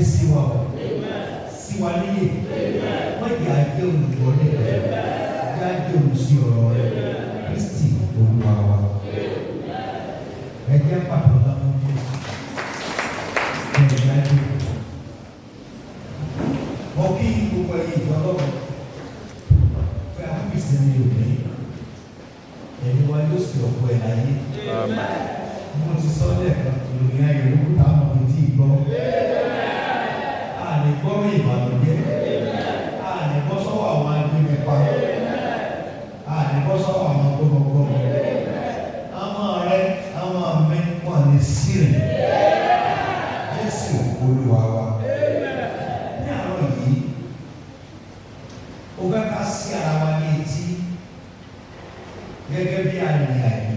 Mi sí wa o. Sí wa níyè. Wọ́n jẹ́ ajé olùgbọ́ níbẹ̀. Jẹ́ ajé olùsí ọ̀rọ̀ rẹ̀. Kristi Olúwa wa. Ẹ jẹ́ pàtó ńlá fún Jésù. Ẹ jẹ́ ajé. Mo kí gbogbo ẹ̀yin ìjọ Ọlọ́run pé a kú ìsinmi òní. Ẹ̀mí wa yóò sì ọ̀pọ̀ ẹ̀ láyé. Mo ti sọ lẹ́ẹ̀kan, ìròyìn ayọ̀ ló kú táwọn fi tí ì gbọ́. A lè gbọ́ ìbànújẹ́. A lè bọ́ sọ́wọ́ àwọn agbẹnipa. A lè bọ́ sọ́wọ́ àwọn gbọ́mọgbọ́mọ. Àwọn rẹ, àwọn mi wọ́n lè sí rìn. Jésù Olúwa wa. Ní àárọ̀ yìí, ó fẹ́ ká sí ara wa ní etí gẹ́gẹ́ bí arìnrìn-àjò.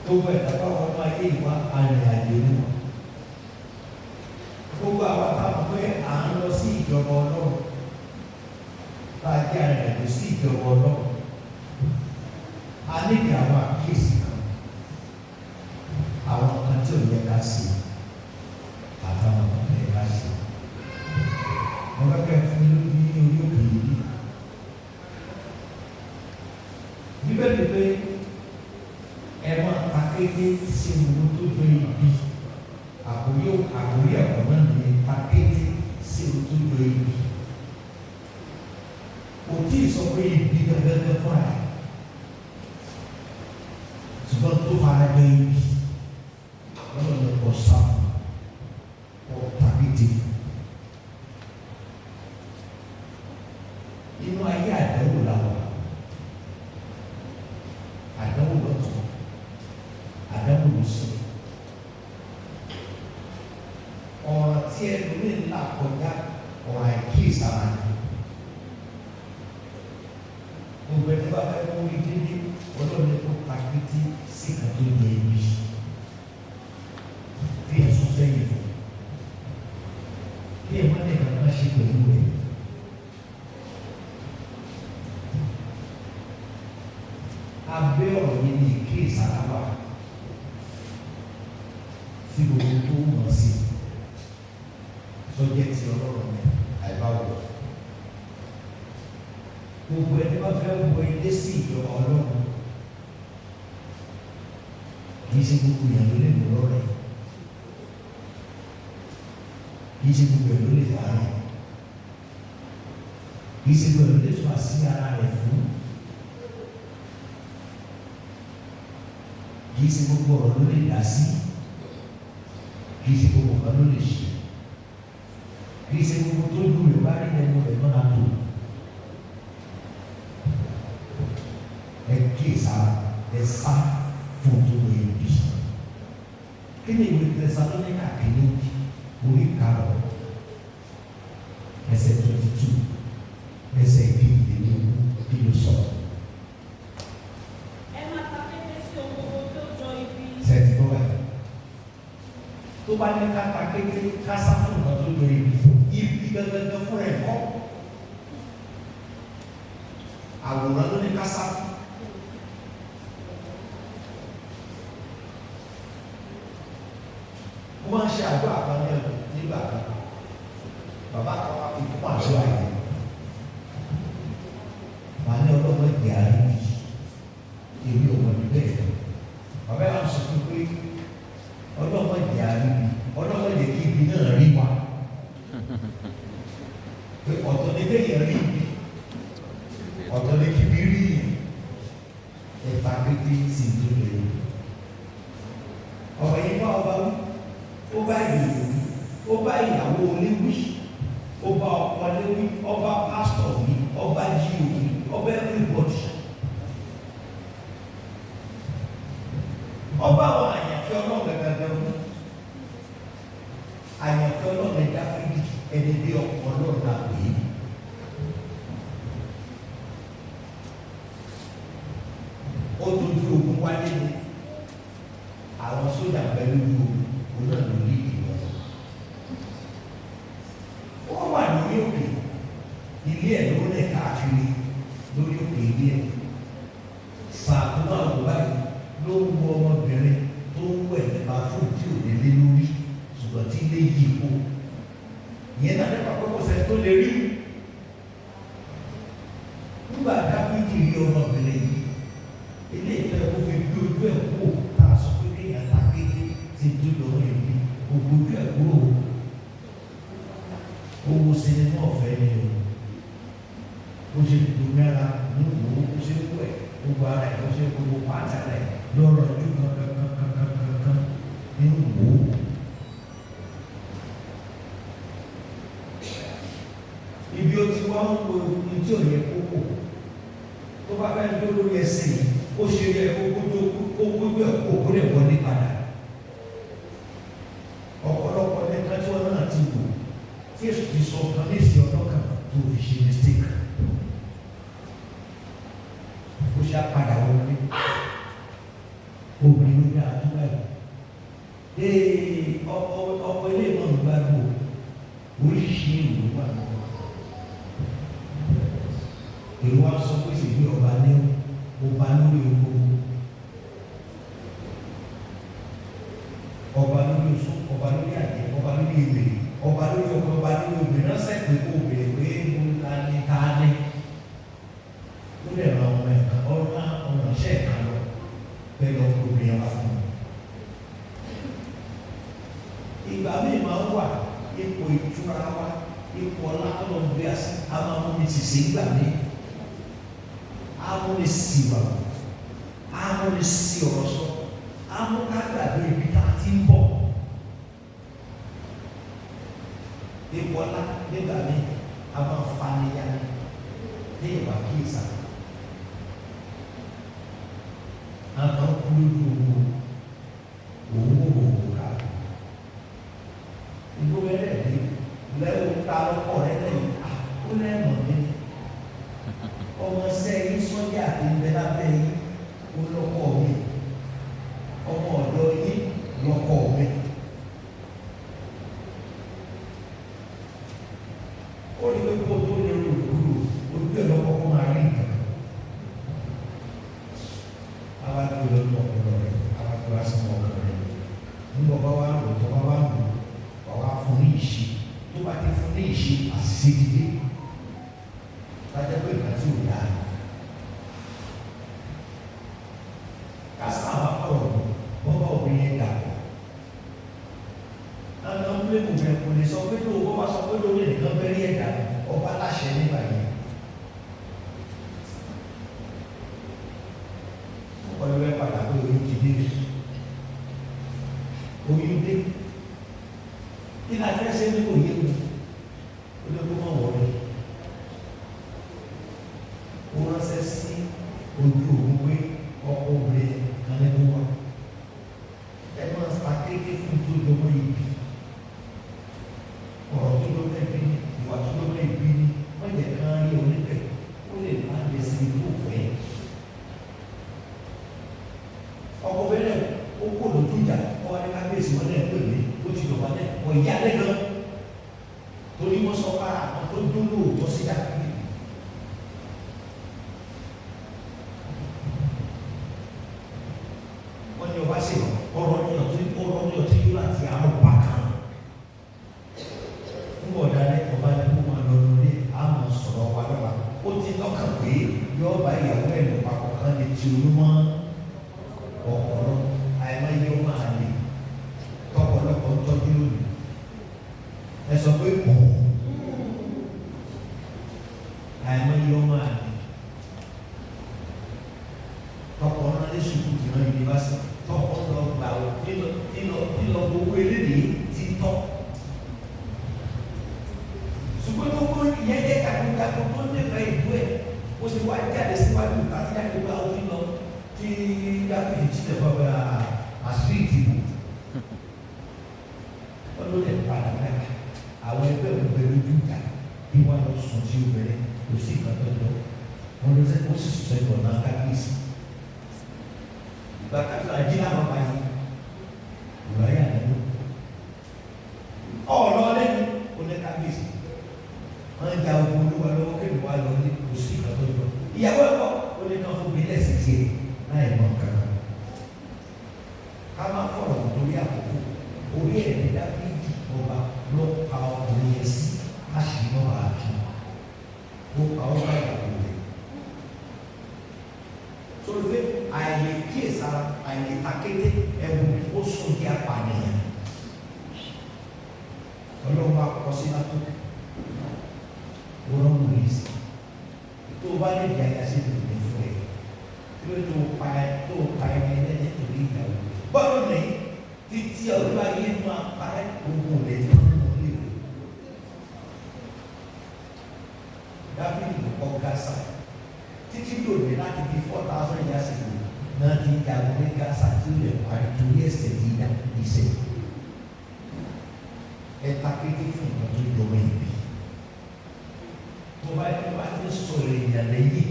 Gbogbo ẹ̀dá bá wọnú ayé ìwà arìnrìn-àjò ni wọ́n. Gbogbo àwa tá a mọ̀ pé à ń lọ sí ìjọba Ọlọ́run, tá a jẹ́ arìnrìn-àjò sí ìjọba Ọlọ́run, a níbi àwọn àkíyèsí kan, àwọn kan tí ò yẹ ká ṣe àtàwọn kan tó yẹ ká ṣe. Mo fẹ́ kẹ́ fún mi ní orí òkè yìí. Bíbélì pé ẹ máa ta kété sí ohun tó jọ ibi. Àkórí àkórí ẹ̀kọ́ náà ní ta kété sí ohun tó jọ ibi. Kò tí ì sọ pé ibi gangan fúnra ẹ̀. Ṣùgbọ́n tó fara jọ ibi, lọ́dọ̀ ní kò sá fún, kò ta kété fún. Inú ayé àdánwò la wà. Àdánwò lọ́tún, àdánwò lósì. Ọ̀ràn tí ẹlòmíì ń là kọjá, ọ̀ràn àìkíyèsára ni. Gbogbo ẹni bá fẹ́ mú orí dédé, Ọlọ́run ní kó ta kété sí ìkan tó jẹ ibi. Kí ẹ sún sẹ́yìn fún. Kí ẹ má ní kankan ṣe pẹ̀lú rẹ̀. Abẹ́ ọ̀rọ̀ yìí ni ìkíyèsára wà sí gbogbo tó mọ̀ sí sọ́jẹ́ ti Ọlọ́run ní àìbáwọ̀. Gbogbo ẹni bá fẹ́ wọ ilé sí ìjọba Ọlọ́run, kì í ṣe gbogbo èèyàn ló lè mú lọ́rẹ̀, kì í ṣe gbogbo èèyàn ló lè bá rẹ̀, kì í ṣe gbogbo èèyàn ló lè tún àṣírí ara rẹ̀ fún. Kì í ṣe gbogbo ọ̀rọ̀ ló lè dá sí, kì í ṣe gbogbo nǹkan ló lè ṣe, kì í ṣe gbogbo tó dùn rẹ̀ bá rí ẹnu rẹ̀ náà tó. Ẹ kíyèsára, ẹ sá fún tó lè bí. Kí ni ìwé Tẹsalóníkà kìíní orí 5 ẹsẹ̀ 22 ẹsẹ̀ 22 kí ló sọ? Ẹ máa ta kété sí ohun gbogbo tó jọ ibi. Sẹ́ẹ̀tì bọ́ báyìí. Tó bá ní ká ta kété ká sá fún nǹkan tó jọ ibi, ibi gangan fúnra ẹ̀ kọ́. Àwòrán ló ní ká sá fún. Mo máa ń ṣe àdúrà kan ní ẹ̀kọ́ nígbà kan. Bàbá kan wá fi kún àdúrà yẹn. Màá ní ọlọ́mọ ìdí àríwí. Èmi ò mọ̀ ní bẹ́ẹ̀ lọ. Bàbá yà sọ fún pé ọlọ́mọ ìdí àríwí, ọlọ́mọ ìdí kí ibi náà rí wa. Pé ọ̀tọ̀ ni kéèyàn rí ibi, ọ̀tọ̀ ni kí ibi rí yẹn. Ẹ̀fà kété sì ń tó lè rí. Ọ̀rọ̀ yìí bá ọba wí, ó bá ìyàwó wí, ó bá ìyàwó olé wí, ó bá ọkọ lé wí, ó bá pásítọ̀ wí, ó bá jíò wí, ó bá everybody. Ọba àwọn àyànfẹ́ Ọlọ́run gangan wí. Àyànfẹ́ Ọlọ́run ní Dáfídì, ẹni bí ọkọ Ọlọ́run náà pè é. Ó tójú ogun wálé ni àwọn sójà pẹ̀lú ogun, òun náà ló ní ìwọ̀n. Ó wà lórí òkè, ilé ẹ̀ ló rẹ̀ káàkiri lórí òkè ilé ẹ̀. Sàkóbá wò báyìí ló ń wo ọmọbìnrin tó ń wẹ̀ nípa fún tí ò nílé lórí, ṣùgbọ́n tí ilé yìí ipò ìyẹn náà nípa pé kò sẹ́ni tó lè rí. Nígbà Dáfídì rí ọmọbìnrin yìí, ilé ìtọ́ ẹ̀ kó fi gbé ojú ẹ̀ kúrò tá a sọ pé kéèyàn ta kété ti dún lọ́wọ́ ìbí ògbójú ẹ̀ kúrò. Owó sinimá ọ̀fẹ́ ni o. Ó ṣe gbòmìnira ní wò ó, ó ṣe wẹ̀ gbogbo ara ẹ̀, ó ṣe gbogbo pátá rẹ̀ lọ́rọ̀ ojú kankankankankankan ní wò ó. Ibi ó ti wá ń wo ní tí ò yẹ kókò tó bá fẹ́ dó lórí ẹsẹ̀ yìí, ó ṣe yẹ kó gbójú ẹ̀ kó kó lè wọlé padà. Ọ̀pọ̀lọpọ̀ nǹkan tí wọ́n náà ti wò tí èsì ti sọ kan ní ìsìn ọ̀dọ́ kan tó fi ṣe mistake. Ó ṣe àpadà wọlé. Obìnrin ló dáa tó báyìí. Ee, ọkọ ilé ìmọ̀ ń gbádùn oríṣiríṣi ìlú wà náà. Èrò wa sọ pé ṣègbè ọba ní ọba lórí gbogbo, ọba lórí oṣù, ọba lórí àjẹ́, ọba lórí ìwé, ọba lórí ọkọ, ọba lórí obìnrin. Ránṣẹ́ pé kó béèrè pé mo ta ni ta ni. Ó lè ran ọmọ ẹ̀ka ọ̀rọ̀ ọ̀ránṣẹ́ ẹ̀ka lọ pẹ̀lú ọkọ obìnrin wa fún un. Ìgbà míì máa ń wà ipò ìtura wa, ipò ọlá tó lọ gbé àṣì, a máa mú mi sìsì gbà mí, a mú mi sì wà, a mú mi sì ọ̀rọ̀ sọ, a mú ká gbàgbé ibi tá a ti ń bọ̀. Ipò ọlá nígbà míì a máa fa níyà ní ìwà kíyèsà. A máa ń kú lójú owó òun òwò káàkiri. Ìgbó bẹ́ẹ̀ dé lẹ́wọ̀n ta lọ́kọ̀ rẹ lẹ́yìn, ó lẹ́mọ̀ mi. Ọmọ sẹ́yìn sọ́jà àti ń bẹ lábẹ́ yín ó lọ́kọ̀ mi. Ọmọ ọ̀dọ́ yín lọ́kọ̀ mi. Ó ní pé kó tó lè rò kúrò ojú ẹ̀ lọ́kọ̀ kó máa rí nǹkan. Àwa gbé lọ́nà ọpọlọ rẹ̀, àwa gbé wá sínú ọkàn rẹ̀. Nígbà bá wà lò tó bá wà lò, wà wá fún ní ìṣe. Tó bá ti fún ní ìṣe, àṣìṣe ti dé. Lájẹ́ pé ìgbà tí ò dáa. Kásá àwọn afọ̀rọ̀ wọ́n bá obìnrin yẹn dàpọ̀. Àwọn ọmọ ilé ìwé kò lè sọ pé lóò wọ́n bá sọ pé lóò lè nìkan bẹ́rí ẹ̀dá ọba aláṣẹ nígbà yẹn. Wọ́n lọ bẹ́ padà pé oyún ti dé. Oyún dé. Kí ni a fẹ́ ṣe ní òye mu? Ó lè kó mọ̀ wọlé. Ó ránṣẹ́ sí ojú òun pé ọkọ obìnrin kan ní kó wá. Ẹ máa ta kéèké fún tó jọmọ́ ibi. Ọ̀rọ̀ tó jọmọ́ ibi ni, ìwà tó jọmọ́ ibi ni, wọ́n jẹ́ kán rí oníbẹ̀. Ó lè má lè sinmi tó fẹ́. Ọkọ obìnrin náà ó kó lójú ìjà, ó wá ní kábíyèsí wọn náà pè mí, ó ti dọ̀bálẹ̀, ọ̀yá lẹ́gàn. Torí wọ́n sọ para àwọn tó dún lóòótọ́ sí Dáfídì. Wọ́n ní ọba ṣe ọ̀rọ̀ ní ọtí ọ̀rọ̀ ní ọtí yóò láti àárọ̀ bá kan. Ń bọ̀ dálẹ́ ọba ní kó máa lọ lórí àmọ́ sọ̀rọ̀ wa lọ́la. Ó ti lọ́kàn pé yóò bá ìyàwó ẹ̀ lò papọ̀ kan lè ti olúmọ́ ọ̀pọ̀lọ́ àìmọye ó máa lè tọpọlọpọ̀ ń tọ́jú lónìí. Ẹ sọ pé kò àìmọye ó máa lè tọkọ náà lè sùkú tí wọn yunifásitì tọkọ lọ gbà ó nílọ nílọ nílọ gbogbo eléyìí ti tọ. Ṣùgbọ́n tó kó ìyẹn jẹ́ jagunjagun tó nífẹ̀ẹ́ ìlú ẹ̀, ó sì wá jáde síwájú láti jáde gba òfin lọ tí Dáfídì tilẹ̀ bá bá àṣírí ìdìbò. Wọ́n ló lè padà náà àwọn ẹgbẹ́ òun bẹ lójú ìjà bí wọ́n lọ sùn sí obìnrin kò sí ìkan tó lọ. Wọ́n lọ sẹ́ ó sì sùn sẹ́yìn ọ̀nà kábíyèsí. Ìgbà kábíyèsí ají làwọn bá yí. Ìwà yà nínú. Ọ̀rọ̀ lẹ́nu ó ní kábíyèsí. Wọ́n ń ja ogun olúwa lọ́wọ́ kébì wá lọ ní kò sí ìkan tó lọ. Ìyàwó ẹ̀kọ́ ó ní kan fún mi lẹ́sìn tiẹ̀ láì mọ̀ nǹkan kan. Ká má fọ̀rọ̀ nítorí àkókò. Orí ẹ̀ ní Dáfídì ọba ló Ọlọ́run wa kọ sí látòkè. Ó rán wòlíì sí. Tó o bá lè di àyà sí ìdòdò fún ẹ. Kí ló tó pa ẹ tó pa ẹ ní ẹlẹ́dẹ̀ torí ìyàwó? Bọ́ọ̀lù ní títí ọdún ayé máa parẹ́ ogun rẹ̀ tó nínú ilé rẹ̀. Dáfídì ló kọ́ Gásà. Títí lòdì láti di 4,000 years ago náà ti jagun ní Gásà tí ó lè parí torí ẹ̀ṣẹ̀ tí Dáfídì ṣẹ̀. Ẹ ta kété fún nǹkan tó jọmọ ìbí. Tó bá yẹ kó bá ti sọ̀rọ̀ èèyàn lẹ́yìn,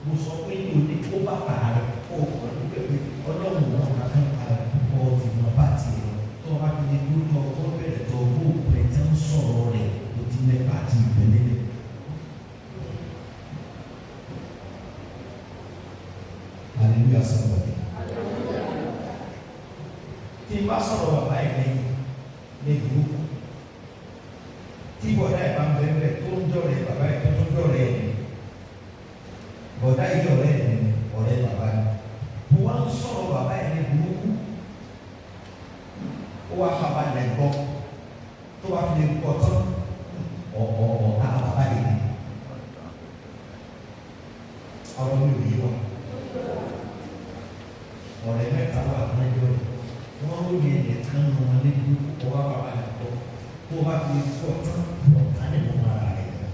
mo sọ pé ní òní kó bá bàa rẹ̀ kó o kọ̀ ní pẹ̀lú ọlọ́run náà kankan pa ọ ti mọ bá tiẹ̀ lọ. Tó o bá fi lè dúró tó ọkọ bẹ̀rẹ̀ tó o bó pẹ̀ tí ń sọ̀rọ̀ rẹ̀ o ti mẹ́ta àti ìgbẹ́lẹ́ rẹ̀. Hallelujah somebody. Tí n bá sọ̀rọ̀ bàbá yìí lẹ́yìn ní burúkú tí bọ̀dá yìí bá ń bẹ́ẹ̀ bẹ́ẹ̀ tó ń dọ̀rẹ́ bàbá yìí tó ń dọ̀rẹ́ ẹ̀ bọ̀dá yìí ọ̀rẹ́ ẹ̀ ní ọ̀rẹ́ bàbá yìí. Mo wá ń sọ̀rọ̀ bàbá yìí ní burúkú ó wá bàbá yìí gbọ́ tó wá fi lè gbọ́ tán ọ̀tá bàbá yìí ni ọ̀rọ̀ mi ò yé wa. Ọ̀rẹ́ mẹ́ta wà lọ́jọ́ rẹ̀ wọ́n ó yẹ ẹ̀kan nù wọn ní burúkú kó wá bàbá yìí gbọ́ tó bá fi lè gbọ́ tán ọ̀tá ni mo máa rẹ̀ gan.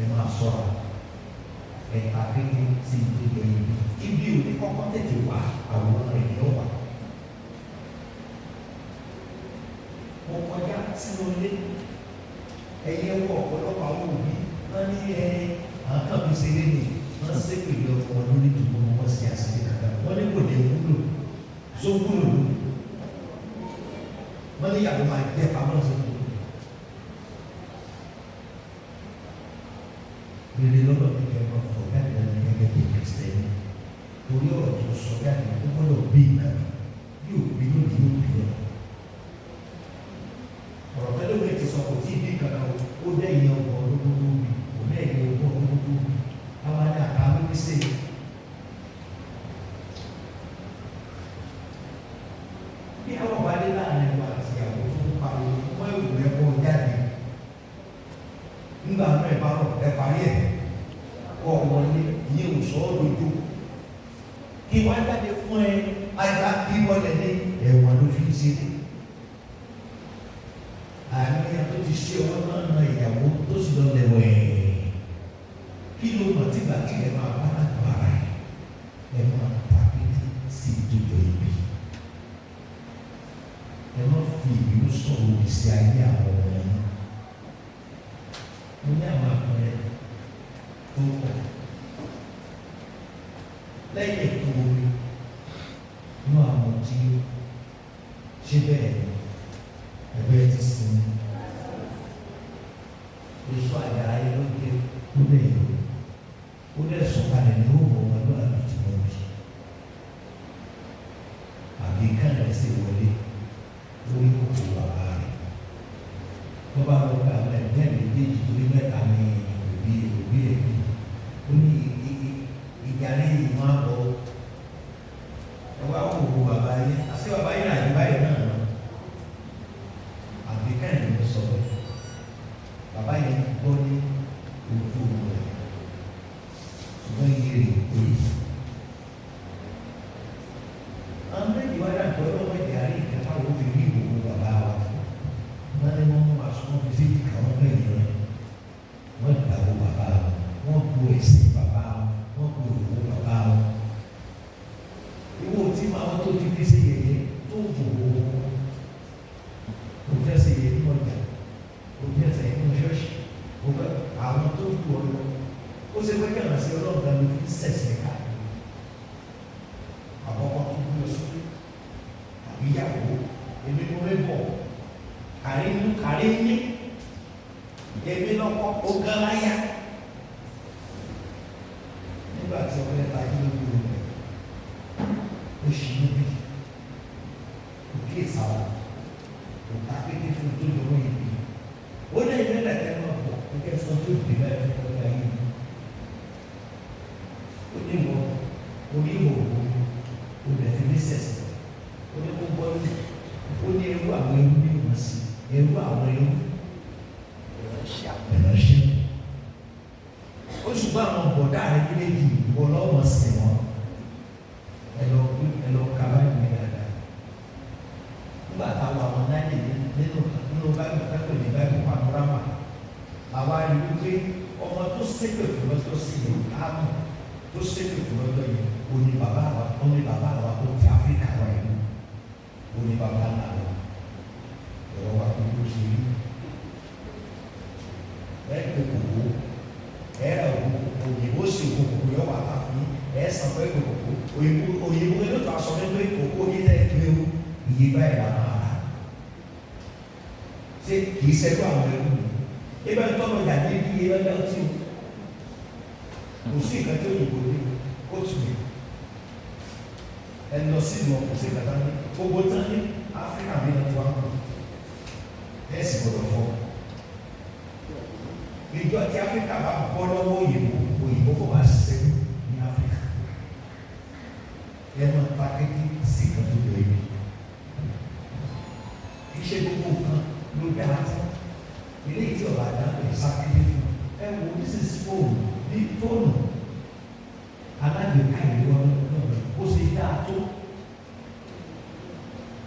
Ẹ máa ṣọ́ra ẹ̀ka kékeré sí ìdílé ibi ibi ò ní kọ́kọ́ tètè wá àwòrán rẹ̀ ní ọ̀wà. Mo kọjá sínú ilé ẹyẹ wọ ọ̀pọ̀lọpọ̀ àwọn òbí wọ́n ní ẹ àwọn kan fi ṣeré ni wọ́n ṣépè lé ọkọ wọn lórí ìdìbò wọn ṣe àṣìṣe kankan wọ́n ní kò ní wúlò tó wúlò lónìí wọ́n ní ìyàwó máa jẹ́ pamọ́ sí i. Rere lọ́dọ̀ mi kẹ́ máa fọ̀ jáde lẹ́nu gẹ́gẹ́ bí Kìrìsìtẹ́nì. Torí ọ̀rọ̀ tó sọ jáde ó gbọ́dọ̀ bí nǹkan bí òbí lónìí yóò bí lọ. Ọ̀rọ̀ tẹ́lẹ̀ wẹ̀ ti sọ kò tí ì bí kankan o, ó dẹ́ ìyẹn ọgbọ̀n ọdún tó tó bí, kò dẹ́ ìyẹn ọgbọ̀n ọdún tó tó bí. Àwọn ní àká ló ní sè. Bí àwọn bá dé láàrin wa àti ìyàwó tó ń pariwo, wọ́n ìwù rẹ̀ kọ́ jáde. Nígbà náà ẹ bá rọ̀ ẹ parí ẹ̀ kọ́ wọlé ìyẹn ò sọ ọ́ dojú. Kí wá jáde fún ẹ ajá kí wọlé ní ẹ̀wọ̀n ló fi ń ṣeré. Àmì ẹ̀yà tó ti ṣe ọwọ́ náà na ìyàwó tó sì lọ lẹ̀wẹ̀. Kí ló mọ̀ tí bàtí ẹ máa bá lágbo ara ẹ̀? Ẹ máa ta kété sí ìdójọ ibi. Ẹ má fi ìbínú sọ̀rọ̀ òdì sí ayé àwọn ọmọ yẹn. Mo ní àwọn àpẹẹrẹ tó pọ̀. Lẹ́yìn ètò omi, inú àwọn tí ṣe bẹ́ẹ̀ ni ẹgbẹ́ ti sinmi. Èso àjàrà yẹn ló dé ó lè yọ. Ó lè sọ̀kalẹ̀ ní òwò ọmọlúwàbí tí wọ́n bí. Àbí kánà sì wọlé lórí òkú bàbá rẹ̀. Tó bá lọ gba àwọn ẹgbẹ́ méjèèjì torí mẹ́ta ní òbí òbí rẹ̀ bí. Ó ní ìdarí ìmọ̀ àbọ̀. Ẹ wá wò ó bàbá yẹn. Àṣé bàbá yẹn àyè báyìí náà lọ. Àbí kánà ló sọ bẹ́ẹ̀. Bàbá yẹn gbọ́ ní ojú oorun rẹ̀. Ṣùgbọ́n iye rẹ̀ kò yí. Àwọn méjì wá dàgbọ́ ọlọ́wọ́ ẹ̀jẹ̀ àárín ìkẹta wo fi rí ìwòwò bàbá wa. Wọ́n ní wọ́n mú aṣọ wọn fi sí ìkà wọn fẹ́ yẹn rẹ̀. Wọ́n dàgbò bàbá wọn, wọ́n bu ẹ̀sìn bàbá wọn, wọ́n bu ìwòwò bàbá wọn. Ìwọ tí màá tó ti fi sí yẹ̀yẹ́ tó bò ó. Kò fẹ́ ṣe yẹ nínú ọjà, kò fẹ́ ṣe nínú ṣọ́ọ̀ṣì, kò fẹ́ àwọn tó kù ọ lọ. Ó ṣe pé kí àrànṣe ọlọ́run gan ló fi ń ṣẹ̀ṣẹ̀ káàkiri. Àkọ́kọ́ tó gbé ọ sókè àbí ìyàwó èmi mo lè bọ̀ kàrí mú kàrí ní èmi lọ́kọ́ ó gán láyà. Nígbà tí ọkọ yẹn ta kí ló dúró rẹ̀ ó ṣì ń bí kò kí ìsàlà kò ta kété fún tó lọ́wọ́ ibi ó lé ìwé lẹ̀kẹ́ náà bọ̀ ó kẹ́ sọ tó dé báyìí fún ọgbà yìí ó ní ìwọ oníhòòhò ó lè fi ní sẹ̀sẹ̀ ó ní kó gbọ́ ní Ó ní ẹrú àwọn ẹrú ní ìwọ̀n sí ẹrú àwọn ẹrú ìránṣẹ́. Ó ṣùgbọ́n àwọn bọ̀dá rẹ méjèèjì ìwọ lọ́wọ́ sí wọn. Ẹ lọ ka báyìí mi dáadáa. Nígbà táwọn àwọn náírà nínú nínú báyìí pẹ́pẹ́ ní báyìí panorama, àwa rí wípé ọmọ tó ṣépè fún lọ́jọ́ sí yìí káàmù tó ṣépè fún lọ́jọ́ yìí ó ní bàbá wa ó ní bàbá wa tó ti Áfíríkà wa yìí ó ní bàbá ńlá wa ọ̀rọ̀ wa kò tó ṣe rí. Ẹ pé kòkó ẹ rà òkú òyìnbó sì òkú kòkó yọ wà ká fún ẹ sàn pé kòkó òyìnbó òyìnbó yóò tó aṣọ pé kòkó yìí tẹ̀ pé o iye báyìí la máa rà. Ṣé kìí ṣẹ́jú àwọn ẹrú mi? Ebe tọ́lọ̀ yà ní iye lọ́jọ́ tí o kò sí nǹkan tí òyìnbó ní ó tù mí. Ẹ lọ sí ìlú ọkọ̀ sí ìgbàgbọ́ ní gbogbo tán ní Áfíríkà bí wọ́n ti wá kú. Ẹ sì gbọ́dọ̀ fọ́. Ìjọ tí Áfíríkà bá bọ́ lọ́wọ́ òyìnbó, òyìnbó kò wá ṣiṣẹ́ ní Áfíríkà. Ẹ máa ta kékeré sí nǹkan tó lọ ibi. Kì í ṣe gbogbo nǹkan ló dáa tán. Ilé tí ọba àdáńgbè sákéde fún ẹ wo this is phone ní fóònù alágbèéká ìlú ọlọ́run ó ṣe dáa tó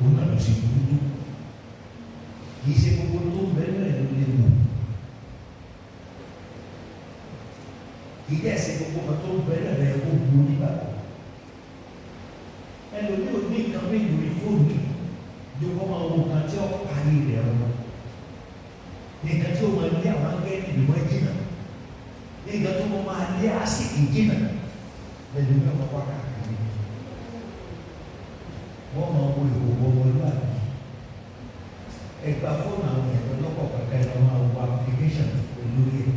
òun náà ló ṣe burú tó. Kì í ṣe gbogbo tó ń bẹ́ẹ̀ náà ló lè wò. Kì í dẹ̀ ṣe gbogbo kan tó ń bẹ́ẹ̀ náà lè kó bu onígbàgbọ́. Ẹlòmíì ò ní nǹkan mí lórí fóònù yìí kó máa wo nǹkan tí ó parí rẹ̀ lọ. Nǹkan tí ó máa lé àwọn angẹ́lì lè wọ́n jìnnà. Nǹkan tó máa lé àsìkò jìnnà. Ẹlòmíì ọmọ wá káàkiri. Wọ́n máa wo ìhòòhò ọmọlúwàbí. Ẹ gba fóònù àwọn èèyàn lọ́pọ̀ kankan lọ máa wo application olórí ẹ̀.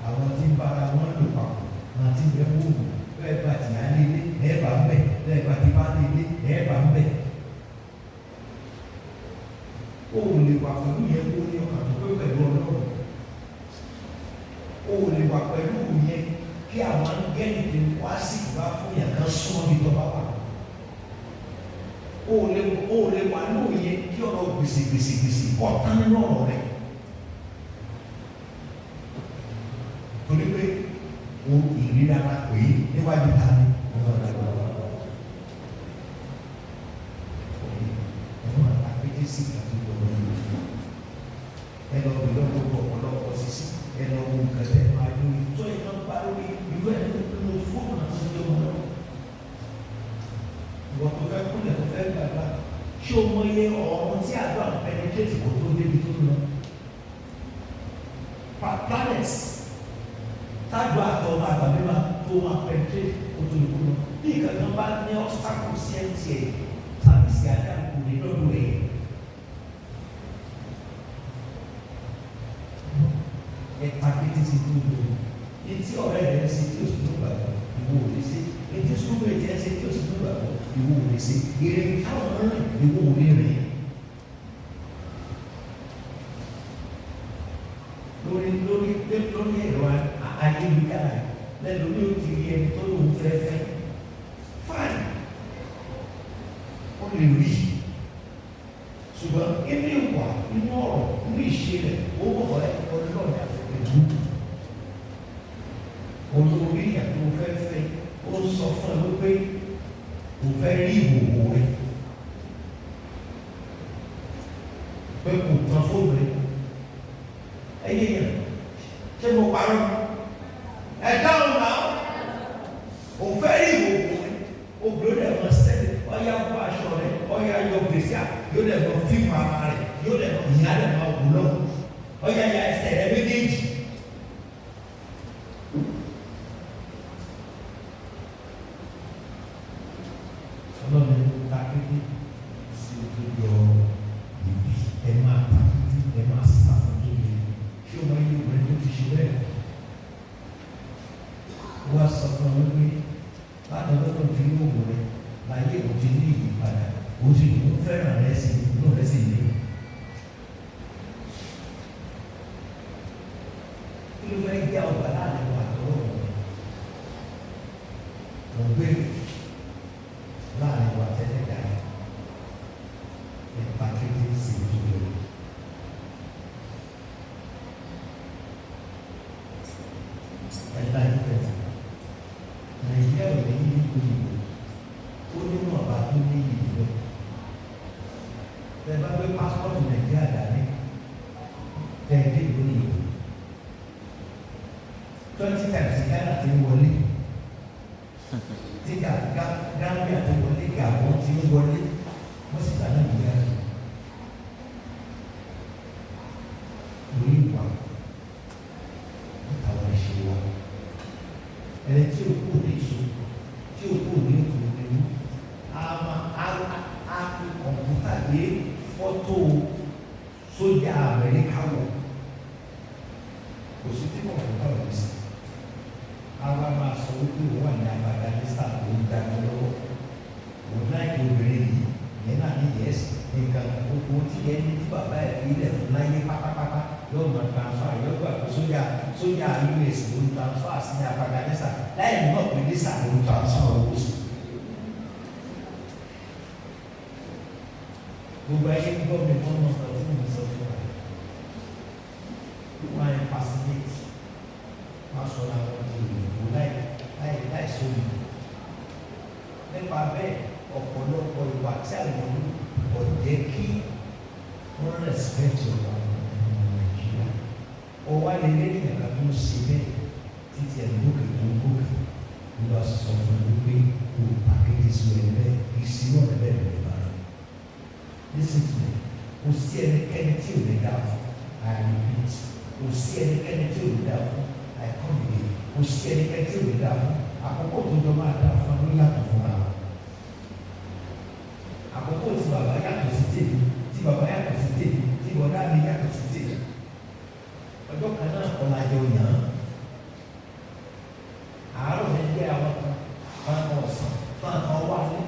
Àwọn tí ń bára wọn lò papọ̀, àwọn tí ń bẹ wòwò, bẹ́ẹ̀ bá ti yá lé ilé, ẹ̀ bá ń bẹ̀, bẹ́ẹ̀ bá ti bá lé ilé, ẹ̀ bá ń bẹ̀. O ò lè wà pẹ̀lú yẹn kó ní ọkàn tó pé pẹ̀lú Ọlọ́run. O ò lè wà pẹ̀lú yẹn kí àwọn áńgẹ́lì ti wá sí ìgbà fún yàn kan súnmọ́ bí tọ́ba wà. O ò lè wà lóye kí ọ̀rọ̀ gbèsè gbèsè gbèsè kọ́ tán nínú ọ̀rọ̀ rẹ̀. Torí pé o ìríra la pè é níwájú ta ni. Ẹ̀rọ àpèjì sí ìgbà tó lọ yìí. Ẹ lọ bí lọ́gbọ̀gbọ̀ ọ̀pọ̀lọpọ̀ sísí. Ẹ lọ wo nǹkan tẹ́ máa lórí. Tó yẹ kán bá lórí ìlú ẹ̀ nínú fóònù àti ìjọba náà. Ìwọ tó fẹ́ kúnlẹ̀ tó fẹ́ gbàgbà. Ṣé o mọ iye ọ̀run tí àdúrà ń penetrate kò tó débi tó lọ? Planets tájú àtọ̀ máa gbà mí máa tó máa penetrate kó tó lè kú lọ. Bí nǹkan kan bá ní obstacle sí ẹ̀ tiẹ̀, sábìsì àdá kò ní lọ́dọ̀ ẹ̀. Ẹ ta kété sí tó lò. Etí ọ̀rẹ́ rẹ̀ ń ṣe tí o sì tó gbàgbọ́, ìwọ ò lè ṣe. Etí sukùl rẹ̀ ń ṣe tí o sì tó gbàgbọ́, ìwọ ò lè ṣe. Ìrìn táwọn rìn, ìwọ ò lè rìn. Lórí lórí lórí ẹ̀rọ ayélujára lẹ́nu ní o ti rí ẹni tó lóun fẹ́ fẹ́. Fine, ó lè rí. Ṣùgbọ́n inú ìwà, inú ọ̀rọ̀, inú ìṣe rẹ̀, ó wọ̀ ẹ́ ọlọ́ọ̀dà pẹ̀lú. Olórí ìyàtọ̀ fẹ́ fẹ́, ó sọ fún ẹ wípé kò fẹ́ rí ìhòòhò rẹ̀. Pé kò tán fóònù rẹ̀. Ẹyẹ yẹn, ṣé mo parọ́? Ẹ dáhùn náà. Kò fẹ́ rí ìhòòhò rẹ̀. Obìnrin rẹ̀ mọ sẹ́ni, ọ̀yà bọ́ aṣọ rẹ̀, ọ̀yà yọ gbèsè à, yóò dẹ̀ mọ fíìmù ara rẹ̀, yóò dẹ̀ mọ ìyá rẹ̀ máa wù lọ́wọ́. Ọ̀yà ya ẹsẹ̀ rẹ̀ méjèèjì. Ọlọ́run ta kété sí ojú yọ ìbí ẹ máa ta kété ẹ máa sá fún tó lè ṣé o máa yí obìnrin tó ti ṣe bẹ́ẹ̀? Wọ́n á sọ fún ọ wípé láti ọlọ́dún tí yóò wò rẹ láyé kò ti ní ìyípadà ó sì ń fẹ́ràn rẹ sí inú rẹ sì ní. Kí ló fẹ́ jẹ́ ọgbà láàrin wa àtọwọ́ rẹ? Mo gbé láàrin wa tẹ́lẹ̀ dá ẹ̀ pa Tẹ bá gbé pásítọ̀tù Nàìjíríà dání, tẹ ẹ dé ìlú òyìnbó. 20 times Ghana ti ń wọlé, tí Gambia ti wọlé, Gabon ti ń wọlé, wọ́n sì gbà Nàìjíríà. Orí ìwà àtàwọn ìṣe wa. Ẹni tí o kú ní ìṣó, tí o kú ní òkú nínú, a máa a fi kọ̀ǹpútà gbé fọ́tò sójà Amẹ́ríkà wọ̀. Kò sí tí kọ̀ǹpútà ò ní sí. A wá máa sọ wípé òun wà ní Afghanistan tó ń jagun lọ́wọ́. Òun láìpẹ́ obìnrin yìí, ìyẹn náà ní yẹ́sì nǹkan gbogbo tí ẹni tí bàbá ẹ̀ fi ilẹ̀ fún láyé pátápátá yóò máa transfer, yóò gbà pé sójà US ló ń transfer sí ní Afghanistan láì mọ̀ pé nísà ló ń transfer owó sí. Gbogbo ayé ń gbọ́ mi mọ́ náà tí mo sọ fún wa. Wọ́n á impersonate, wọ́n á sọ láwọn di òyìnbó láì sóyìnbó. Nípa bẹ́ẹ̀, ọ̀pọ̀lọpọ̀ ìwà tí àwọn kò jẹ́ kí wọ́n respect ọ̀rọ̀ àwọn ọmọ Nàìjíríà. Ó wá lè lé ènìyàn kan tó ń ṣe bẹ́ẹ̀ títí ẹ̀ lókè tó ń gòkè ló bá sọ fún mi pé kò pàkéjì sí ẹni bẹ́ẹ̀ ìṣirò ọ̀rẹ́ bẹ́ẹ̀ lè bá rẹ̀. Listen to me, kò sí ẹnikẹ́ni tí ò lè dá fún, I repeat, kò sí ẹnikẹ́ni tí ò lè dá fún, I come again, kò sí ẹnikẹ́ni tí ò lè dá fún, àkókò tó jọ máa dá fún ló yàtọ̀ fúnra wọn. Àkókò tí bàbá yàtọ̀ sí tèmi, tí bàbá yàtọ̀ sí tèmi, tí bọ̀dá mi yàtọ̀ sí tèmi. Ọjọ́ kan náà kọ́ la jọ yàn án. Àárọ̀ ní gbé àwọn kan, fáwọn ọ̀sán, fáwọn wà ní.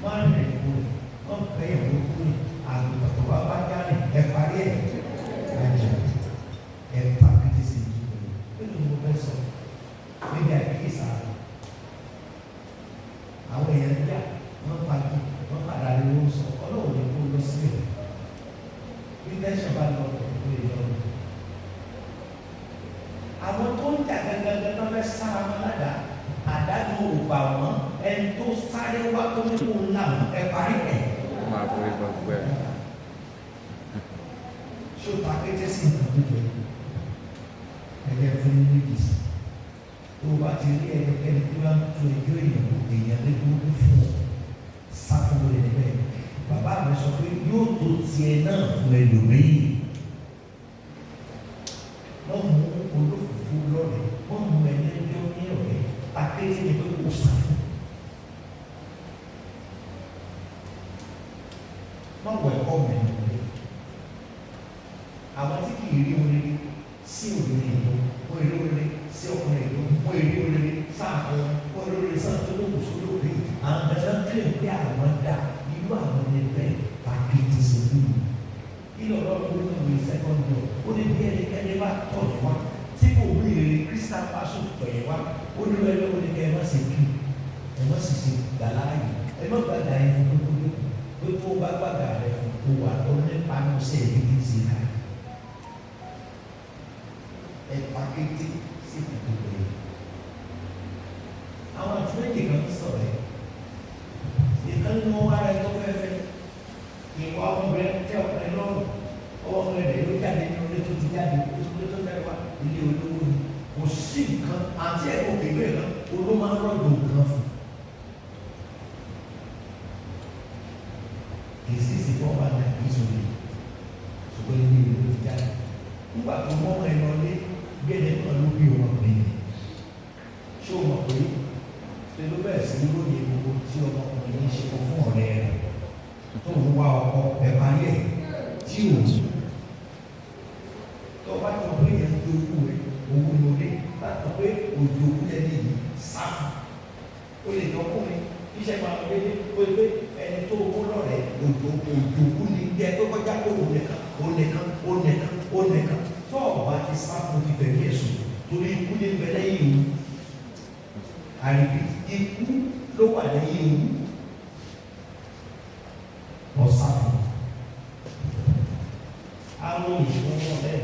Máa ń rìn kúrò, wọ́n fẹ́ ìwé kúrò, àgùntàn tó bá bá jáde, ẹ parí ẹ̀. Ẹ pa kété sí ìdúró. Kí ni mo fẹ́ sọ? Níbi àkíyèsí àná. Àwọn èèyàn ń jà, wọ́n fagi, wọ́n padà lè wọ́n sọ, Ọlọ́run ní kó lọ síbẹ̀. Bí tẹ́sán bá lọ, kò lè lọ. Àwọn tó ń jà gangan tó fẹ́ sára wọn ládàá, àdánù ò bà wọ́n, ẹni tó sáré wá tó ní kó là wọ́n, ẹ parí ẹ̀. Máa forí gbogbo ẹ̀. Ṣé o ta kété sí nǹkan tó jẹ? Ẹgbẹ́ fún ní méjì sí. Tó o bá ti rí ẹnikẹ́ni tí wọ́n á tún ẹjọ́ èèyàn kò èèyàn lé burúkú fún ọ, sá fún lórí ẹni bẹ́ẹ̀. Bàbá mi sọ pé yóò tó tiẹ̀ náà fún ẹlòmíì. Wọ́n mú olófòfó lọ́rẹ̀ẹ́, wọ́n mú ẹlẹ́jọ́ ní ọ̀rẹ́, ta kété ni pé kò sá fún. Má wọ ẹ̀kọ́ mi nìyẹn. Àwọn tí kì í rí oríire sí obìnrin ìlú, wọ́n rí oríire sí ọkùnrin ìlú, wọ́n rí oríire sáàkùn, wọ́n rí oríire sáà tó lókùn sólókè. Àwọn dandan kílè pé àwọn dá irú àwọn ẹni bẹ́ẹ̀ pàkìtì sójú. Kí lọ́rọ́ ló ní ìwé sẹ́kọ̀ndì ọ̀? Ó ní bí ẹnikẹ́ni bá tọ̀ yẹn wá tí kò mú ìrere Christian pastor tọ̀ yẹn wá, ó ní wẹ́rẹ́ ó ní kẹ́ ẹ má ṣe kí, ẹ má sì ṣe gbàláàyè, ẹ má gbàgbà yẹn fún gbogbo pé tó bá gbàgbà rẹ fún kó wà ó nípa ní ọ̀sẹ̀ yìí ti ṣe ká. Ẹ pàkété sí ìdìbò yìí. Àwọn àti méjì kan ń sọ̀rọ̀ ẹ̀. Ìkan ní wọn ara ẹ tó fẹ́fẹ́. Ìwà ọmọbìnrin tẹ ọkùnrin lọ́rùn. Ọwọ́ ọmọbìnrin rẹ̀ ló jáde ní ilé tó ti jáde. Ilé tó jáde wá ilé olówó ni. Kò sí nǹkan àti ẹ̀kọ́ kékeré kan oló máa ń rọ̀jò nǹkan fún. Kì í sì sí fọ́ọ̀mù àná kì í sòrò. Ṣùgbọ́n ilé ìlú ti jáde. Nígbà tó mọ́ ọmọ ẹ lọ lé bí ẹni náà ló bí ọmọkùnrin yẹn. Ṣé o mọ̀ pé ṣe ló bẹ̀rẹ̀ sí lóye gbogbo tí ọmọkùnrin yìí ṣe fún ọ̀rẹ́ rẹ̀ tó ń wá ọkọ ẹ̀ parí ẹ̀ tí ò ní. Tó o bá tọ̀ pé yẹn ń dojú rẹ̀ owó lóde bá tọ̀ pé òjò òkú lẹ́ni yìí sáfù. Ó lè jọkùnrin iṣẹ́ máa lọ dédé ó lè pé ẹni tó owó lọ́rẹ̀ẹ́ òjò òjò òkú ni bí ẹ pé kọjá pé òun nìkan òun nìkan òun nìkan òun nìkan tó o bá ti sáfù ti fẹ̀mí ẹ̀sùn torí ikú ní bẹ lẹ́yìn òun. Àrègbè ikú ló wà lẹ́yìn òun. Ọ̀sáfù. Àwọn ìṣòro ẹ̀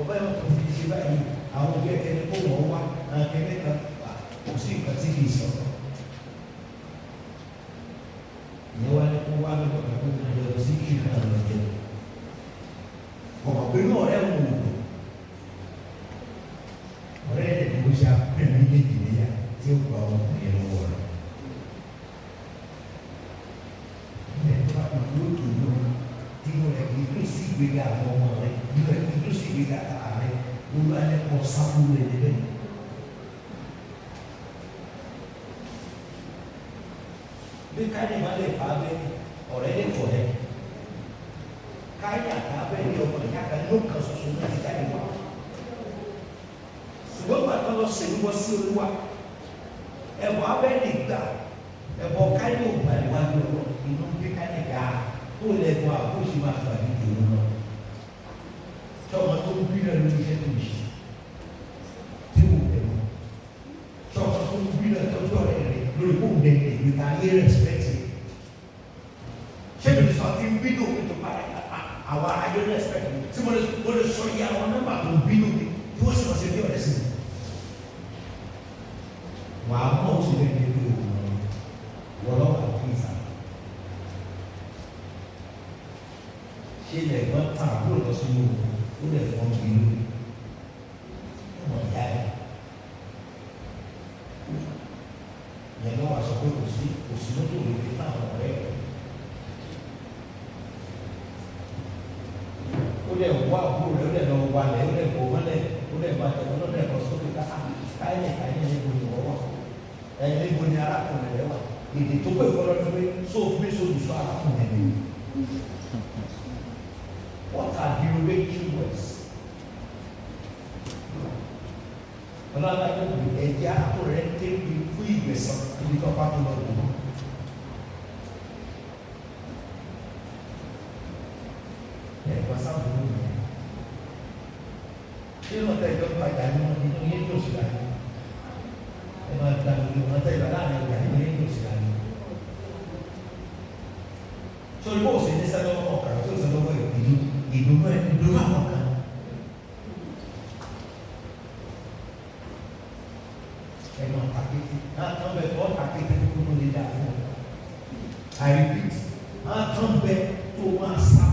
ọ̀bá yóò tó fi ṣe báyìí àwọn òbí ẹ̀kẹ́ ní kó wọ́n wá akẹ́kẹ́ kan kò sí nǹkan tí kì í sọ. ìgbéga àwọn ọmọ rẹ, inú ẹ̀ ń dùn sí ìgbéga ara rẹ, Olúwa ní kó sáfúrú ẹ̀ níbẹ̀. Bí káyọ̀ bá lè pa abẹ́ni, ọ̀rẹ́ lè kọ̀ ẹ́. Káyọ̀ àti abẹ́ni ọmọ ìyá kan ló kàn ṣoṣo náà ti jáde wá. Ṣùgbọ́n gbàtọ́ lọ sí ìwọ sí Olúwa, ẹ̀bọ̀ abẹ́ni gbà, ẹ̀bọ̀ káyọ̀ ògbà níwájú ọ̀rọ̀ inú bí káyọ̀ gà ó lẹ́gbọ̀n àbóṣe máa fà ní ìdòwò lọ. Tí ọmọ tó ń bí náà lórí iṣẹ́ tó ń ṣe, tí wò bẹ̀ mọ́. Tí ọmọ tó ń bí náà tọ́jú ọ̀rẹ́ rẹ̀ lórí kó dẹ̀ ìgbéga ayé rẹ̀spẹ̀tì. Ṣé mi sọ ti ń bínú mi tó padà àwọn ayé rẹ̀spẹ̀tì mi tí mo lè sọ iye àwọn nọ́mbà tó ń bínú mi tí wọ́n sì mọ̀ sí bí ọ̀rẹ́ sí mi. Wà á mọ̀ ó sì lè ní ibi òkú wọ́n lọ́wọ́ àti ìsà. Ṣé lẹ̀gbọ́n tàn àbúrò lọ sínú òkú ó lè fọ́n bí lórí? Ọmọ ìyá ẹ̀. Ìyẹn lọ́wọ́ àṣọ pé kò sí kò sí mọ́tò lórí táwọn ọ̀rẹ́ rẹ̀. Ó lè wá àbúrò rẹ̀, ó lè lọ walẹ̀, ó lè bò mọ́lẹ̀, ó lè bá tẹ̀wọ́n lọ́dọ̀ ẹ̀kọ́ sókè ká káyẹ̀ káyẹ̀ níbo ni wọ́n wà. Ẹ̀yin níbo ni arákùnrin rẹ̀ wà. Èdè tó pè fọlọ́ ni pé sóòfin mi sóòlùsọ arákùnrin rẹ̀. What are derogatory words? Ọlọ́lá yóò gbé ẹ̀jẹ̀ arákùnrin rẹ̀ tẹ́bi fún ìgbẹ̀sán níbi tó bá tó lọ wò ó. Ẹ̀gbọ́n sábúrú mi. Ṣé lọ́tẹ̀ ìjọ ń tajà ní wọn nínú yín tó sì láyé? Ẹ máa gba gbogbo wọn tẹ̀ ìgbà láàrin ọjà nínú yín tó sì láyé. Sọ̀rọ̀ bó o sì ní sẹ́lọ́wọ́ ọ̀kàrà tó sẹ́lọ́wọ́ ìdùnnú ìdùnnú ẹ̀ ìdùnnú àwọn kan. Ẹ máa ta kété, náà tán bẹ tọ́ ta kété tó kúrò lè dà fún ọ. I repeat, náà tán bẹ tó máa sá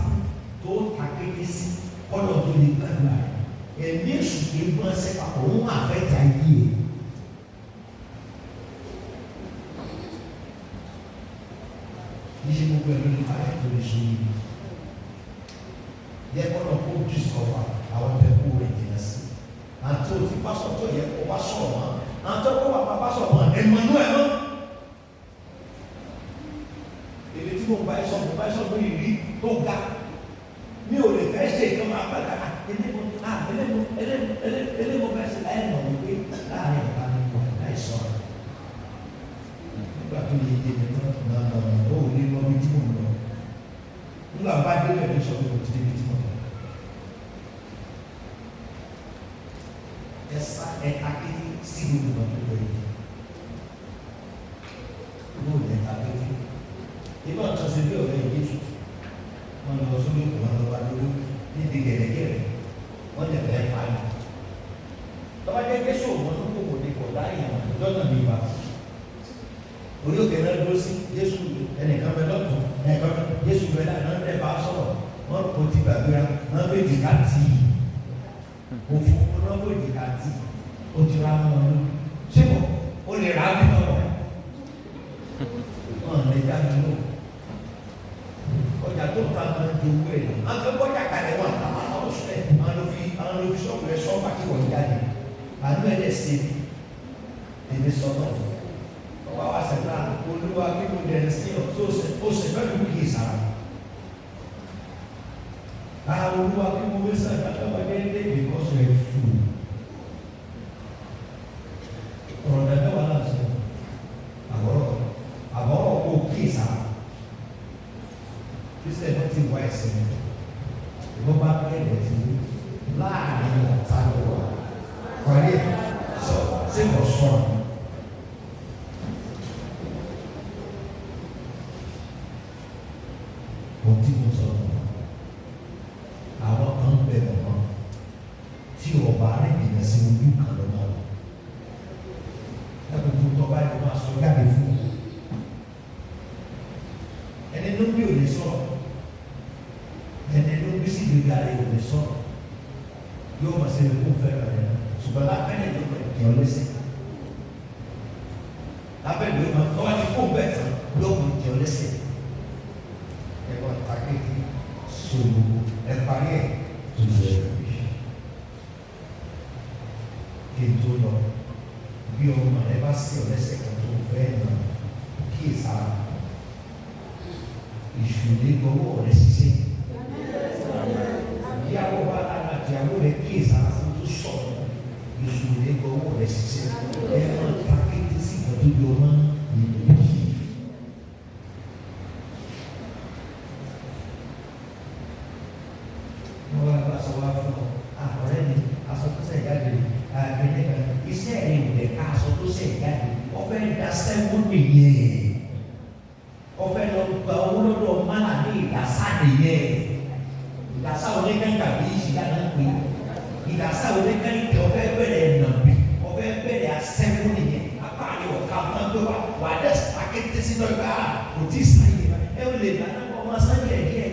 tó ta kété sí kọ́lọ̀ tó lè gbàdúrà rẹ̀. Ẹ̀mí èṣù kì í gbọ́n sẹ́ papọ̀, òun àfẹ́jà yìí ẹ̀. Níṣẹ́ gbogbo ẹ̀ ló lè báyà tó lè ṣe yìí. Yẹ kọ́nà kó discover àwọn tẹ kó rẹ̀ jìnnà sí. Àti òtí pásọ̀ tó yẹ kó bá sọ̀rọ̀ mọ́. Àti ọkọ̀ wà bá sọ̀rọ̀ mọ́ ẹ̀mọ́nú ẹ̀ mọ́. Èdè tí mo bá ẹ sọ, mo bá ẹ sọ lórí ìrí tó ga. Mi ò lè fẹ́ ṣe ìkan máa padà elémo elémo elémo elémo fẹ́ ṣe láì mọ̀ wípé láàrin ọ̀tá ni mo wà láì sọ̀rọ̀. Nígbà tó yẹ yé mi tán, náà náà ó ní lọ bí tí mo lọ. Nígbà bá débẹ̀ ní sọ pé mo ti débi tí mo lọ. Ẹ sá ẹ takété sí gbogbo ọ̀nà tó lọ yìí. Mo lè takété. Ibà tó ṣe bí ọ̀rẹ́ Jésù. Wọ́n lọ sórí òkú wọn lọ wá lórí níbi gẹ̀rẹ́gẹ̀rẹ́. Wọ́n lè fẹ́ pa ni. Tọ́ba jẹ́ Jésù òun tó kò kò ní kò láyé àwọn ìjọ́nà mi wá. Orí òkè náà dúró sí Jésù ẹnìkan bẹ lọ́tún ẹnìkan bẹ Jésù bẹ náà náà dẹ̀ bá sọ̀rọ̀ wọ́n kò ti gbàgbéra wọ́n fẹ́ jìkà tì í. Òfò wọn fẹ́ jìkà tì í. Ó ti ra wọn lórí. Ṣé mo o lè rà á bí tọrọ? Wọ́n lè dá mi lóhùn. Ọjà tó ta máa ń jowó ẹ̀ lọ. Àwọn kan bọ́jà kalẹ̀ wọn àtàwọn àwọn oṣù ẹ̀ àwọn ló fi ṣọ́ọ̀bù rẹ̀ ṣọ́ọ̀bù àti wọ̀nyí jáde. Àánú ẹ̀ dẹ̀ ṣe mí. Èmi sọ náà. Ọba wa sẹ̀dá olúwa kí mo dẹ̀ sí ọ tó ṣe ó ṣe fẹ́ mi kì í sára. Ah olúwa kí mo wé sàn kátà wá déédéé because you are fool. Ọ̀rọ̀ dàgbà wà náà sọ. Àbọ̀rọ̀ àbọ̀rọ̀ kò kì í sára. Kristian náà ti wá ẹsẹ̀ mi. Ìwọ́n bá bẹ̀rẹ̀ sí láàrin ọ̀tá ló wà. Parí ẹ̀ sọ sí kò sọ̀rọ̀. Ohun tí mo sọ nù àwọn kan bẹ mọ̀mọ́ tí ọba arìnrìn sí ojú kan ló máa wọ̀ lákòókò tó bá yẹ máa sọ jáde fún un ẹni ló bí òní sọ̀rọ̀ ẹni ló bí sì gbéga rẹ̀ òní sọ̀rọ̀ yóò mọ̀ sí ẹni kó fẹ́ràn rẹ̀ ṣùgbọ́n lábẹ́lẹ̀ ló mọ̀ ẹ̀jẹ̀ ọlẹ́sìn lábẹ́lẹ̀ ló mọ̀ tọ́wá ti kó bẹ́ẹ̀ tán yóò mọ̀ ẹ̀jẹ̀ ọlẹ́sìn. Ẹ máa ta kékeré sòwò ẹ parí Bí ọmọ rẹ bá sí ọ lẹ́sẹ̀ kan tó fẹ́ nà kíyèsára. Ìṣòro gbọ́wọ́ rẹ ṣiṣẹ́. Ìyàwó bá lára ìyàwó rẹ kíyèsára fún tó sọ̀rọ̀. Ìṣòro gbọ́wọ́ rẹ ṣiṣẹ́. Ẹ máa ta kété sí ìgbà tó yọ mọ́ ìlú yìí. Wọ́n wá bá aṣọ wá fún ọ. Àkọ́rẹ́ mi, aṣọ tó ṣẹ̀ jáde, àgbẹ̀dẹ̀ kan, iṣẹ́ rẹ̀ ò lè ká aṣọ tó ṣẹ̀ jáde. Ọ̀fẹ́ da sẹ́wọ́n nìyẹn. Ọ̀fẹ́ lọ gba owó lọ́dọ̀ mánà ní ìdásá nìyẹn. Ìdásá oníkàǹkà bí ìṣìlá náà pè é. Ìdásá oníkàǹkà ọ̀fẹ́ bẹ̀rẹ̀ nàbì, ọ̀fẹ́ bẹ̀rẹ̀ asẹ́wọ́n nìyẹn. Apá àlè ọ̀ka máa gbé wa, wà á dẹ̀ akété sínú ẹgbẹ́ à kò tí ì sáyé. Ẹ ò lè dáná kọ́ ọmọ sáyé díẹ̀.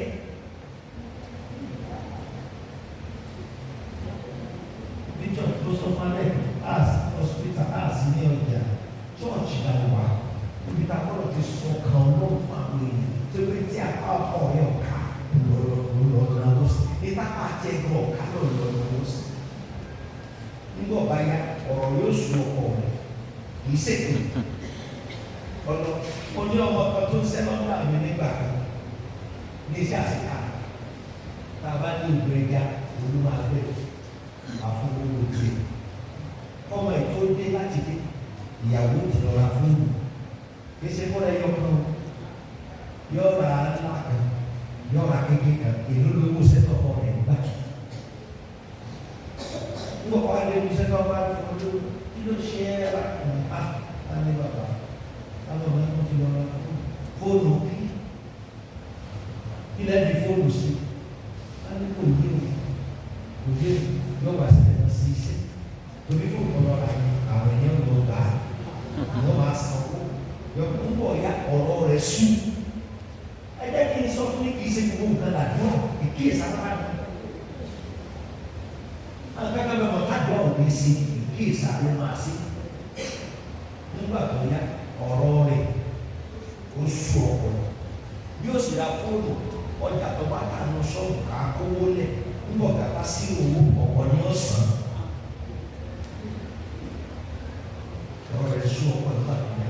Bíjọ́ tó sọ fún alẹ́ as hospital as ní ọjà church náà wà ibi tá a gbọ́dọ̀ ti sọ kan ló ń fa àwọn èèyàn tó pé tí apá ọkọ rẹ ọ̀ka lọ́lọ́lọ́lọ́ sí ìta àti ẹgbẹ́ ọ̀ka lọ́lọ́lọ́lọ́ sí. Nígbà ọba ya ọ̀rọ̀ yóò sùn ọkọ rẹ kì í ṣètò ọ̀nà mo ní ọmọ kan tó ń sẹ́ lọ́dọ̀ àmì nígbà kan ní iṣẹ́ àṣekà tá a bá ní ìlú ẹja olúmọ̀gbẹ́ àfọwọ́wọ́ tiẹ̀ kọ́mọ ẹ̀ tó dé láti dé ìyàwó ti lọ ra fóònù kì í ṣe kó lẹ yọ kan yọ ra ńlá kan yọ ra kékeré kan èló lówó sẹ́tọ̀ ọkọ rẹ̀ gbà nígbà wà lé ibi sẹ́tọ̀ ọba rẹ̀ fún ọdún kí ló ṣe é lákùnrin á á ní bàbá àwọn ọmọ ẹ̀kọ́ ti lọ ra fóònù kí kí lẹ́ẹ̀ fi fóònù sí á ní kò yé o kò yé o yọ wá sí ẹ̀rọ sí iṣẹ́ torí fóònù kan lọ́ra àwọn èèyàn lọ gbà á yọ máa sanwó yọ ń bọ̀ ya ọ̀rọ̀ rẹ̀ sú ẹ jẹ́ kí n sọ fún mi kì í ṣe gbogbo nǹkan làdúrà ìkíyèsára ni akẹ́kọ̀ọ́ bẹ́ẹ̀ mọ̀ tádùá ò ní sí ìkíyèsára ló máa sí nígbà tó yá ọ̀rọ̀ rẹ̀ ó sú ọpọlọ bí ó sì ra fóònù ọjà tó bá tà ní ṣọ́ọ̀bù ká kówó lẹ̀ nígbà ọ̀gá bá sí owó ọ̀pọ̀ ní ọ̀sán ọ̀rọ̀ rẹ̀ sú ọpọlọ nígbà tó yá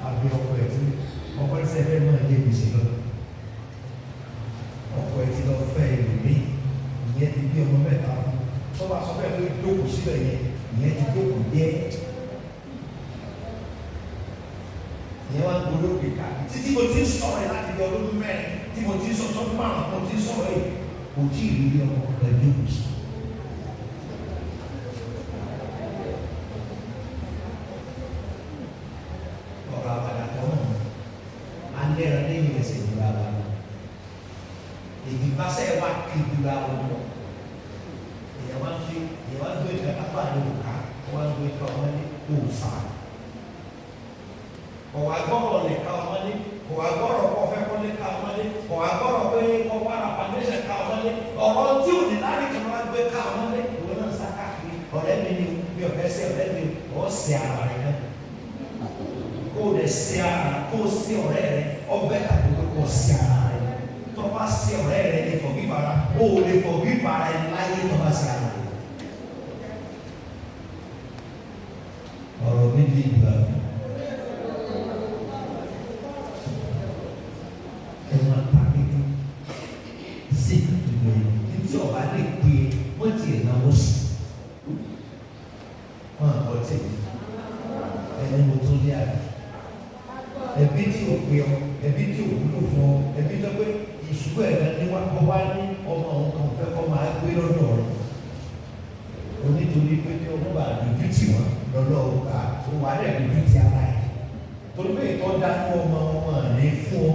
àbí ọkọ ẹ̀ tí ọkọ ẹ̀ sẹ́fẹ̀ náà yé mi sí lọ ọkọ ẹ̀ tí lọ fẹ́ ẹlòmíì ìyẹn ti bí ọmọ mẹ́ta fún tó bá sọ bẹ́ẹ̀ pé jókòó síbẹ̀ yẹn ìyẹn ti jókòó jẹ́ ìyẹn wá ń gbóló pè ká títí mo ti ń sọ̀rọ̀ yìí láti di ọdún mẹ́rin tí mo ti ń sọ sọ́dún márùn-ún mo ti ń sọ̀rọ̀ yìí kò tí ì rí ọmọ kankan jókòó sí. Ọ̀rọ̀ àwàdà kan náà alẹ́ rẹ lẹ́yìn ẹsẹ̀ ìdúrà wa lọ ìdìbàṣẹ́ wa kì í dúrà wọn lọ èèyàn wá ń fi èèyàn wá ń gbé ìka pápá ní òkà wọ́n wá ń gbé ìka ọmọdé òòfà ọ̀wà gbọ́rọ̀ lè ka ọmọdé ọ̀wà gbọ́rọ̀ kọ́ fẹ́ kọ́lé ka ọmọdé ọ̀wà gbọ́rọ̀ pé kọ́ wàrà foundation ka ọmọdé ọ̀rọ̀ tí ò ní láti kí wọ́n gbé ka ọmọdé ìwọ náà sá káàkiri ọ̀rẹ́ mi ni mi ò fẹ́ sẹ́ ọ̀rẹ́ mi ọ̀ sẹ́ ara rẹ̀ náà kó o lè sẹ́ ara kó o sẹ́ ọ̀rẹ́ rẹ ọbẹ̀ tàbí kó o sẹ́ ara rẹ tó bá sẹ́ ọ̀rẹ́ rẹ lè forgive ara o lè forgive ara ẹ láyé tó bá sẹ́ ara rẹ. Ọ̀rọ̀ mi di ìgbà mi. Ẹ máa ta kékeré sí ìgbà yìí tí ọba lè pè é wọ́n ti ẹ̀ náwó sí wọn àbọ̀ tèmi ẹni mo tún lé àbí ẹbí tí ò pè ọ ẹbí tí ò wúlò fún ọ ẹbí tó pé ìṣubú ẹ̀dá ní wá kọ́ wá ní ọmọ òun kan fẹ́ kọ́ máa gbé lọ́dọ̀ rẹ̀ onítorí pé kí ọmọ bá dojú tì wọ́n lọ́dọ̀ ọ̀gá ó wà á dẹ̀ dojú tì ara ẹ̀ torí pé ìtọ́ dá fún ọmọ ọmọ ní fún ọ